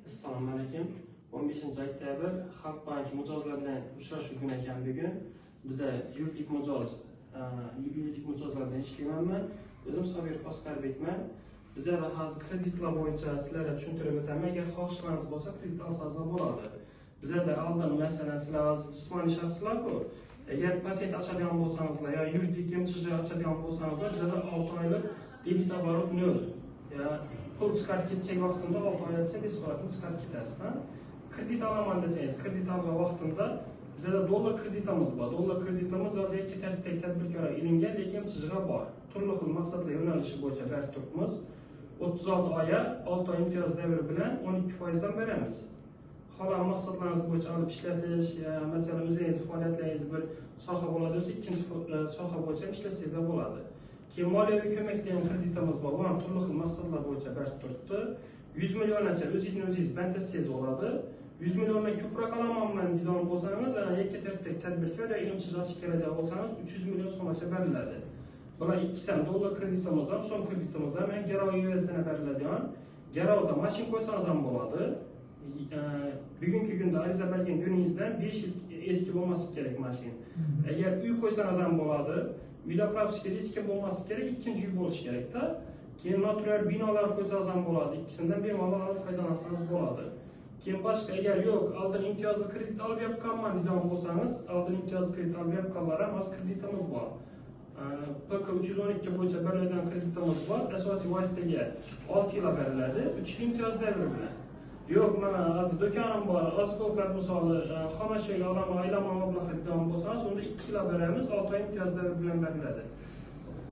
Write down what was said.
Assalomu alaykum. 15 oktyabr Xalq banki mijozlar bilan uchrashuv kuni ekan bugun. Biza yuridik mijoz, yuridik mijozlar bilan ishlayman men. O'zim Sobirov Osqarbekman. Bizada hozir kreditlar bo'yicha sizlarga tushuntirib o'taman. Agar xohishlaringiz bo'lsa, kredit olsangizlar bo'ladi. Bizada oldin, masalan, sizlar hozir jismoniy shaxslar-ku. Agar patent ochadigan bo'lsangizlar yo yuridik MChJ ochadigan bo'lsangizlar, bizada 6 oylik debit оборот 0. Ya pul chiqarib ketsak vaqtida 6 oygacha бесплатно chiqarib ketasiz, ha? Kredit olaman desangiz, kredit olgan vaqtida bizada dollar kreditimiz bor. Dollar kreditimiz hozir ikki tartibdagi tadbirkorlar ilingan, lekin MChJga bor. Turli xil maqsadlar yo'nalishi bo'yicha berib turibmiz. 36 oya, 6 oy imtiyoz davri bilan 12% dan beramiz. Xohlagan maqsadlaringiz bo'yicha olib ishlatish, ya masalan, o'zingiz faoliyatlaringiz bir soha bo'ladi bo'lsa, ikkinchi soha bo'yicha ham ishlasangizlar bo'ladi. Keyin moliyaviy ko'mak degan kreditimiz bor. U ham turli xil maqsadlar bo'yicha berib turibdi. 100 milliongacha o'zingizni o'zingiz band etsangiz bo'ladi. 100 milliondan ko'proq olamanman deydigan bo'lsangiz, yakka tartibdagi tadbirkor yo MChJ ochib keladigan bo'lsangiz, 300 million so'mgacha beriladi. Bular ikkisi ham dollar kreditimiz ham, so'm kreditimiz ham, ya'ni garov evaziga beriladigan. Garovda mashina qo'ysangiz ham bo'ladi. Bugungi kunda ariza bergan kuningizdan 5 yil eski bo'lmasi kerak mashina. Agar uy qo'ysangiz ham bo'ladi. Uyda propiskada hech kim bo'lmasi kerak, ikkinchi uy bo'lishi kerakda. Keyin noturar binolar qo'ysangiz ham bo'ladi. Ikkisidan bemalol olib foydalansangiz bo'ladi. Keyin boshqa agar yo'q, oldin imtiyozli kredit olib yopganman deydigan bo'lsangiz, oldin imtiyozli kredit olib yopganlar ham hozir kreditimiz bor. PK 312 bo'yicha beriladigan kreditimiz bor. Asosiy vositaga 6 yil beriladi, 3 yil imtiyoz davri bilan. Yo'q, mana hozir do'konim bor, oziq-ovqat misoli, xomashyoga olaman, aylanma mablag'i deydigan bo'lsangiz, unda 2 yil beramiz, 6 oy imtiyoz davri bilan beriladi.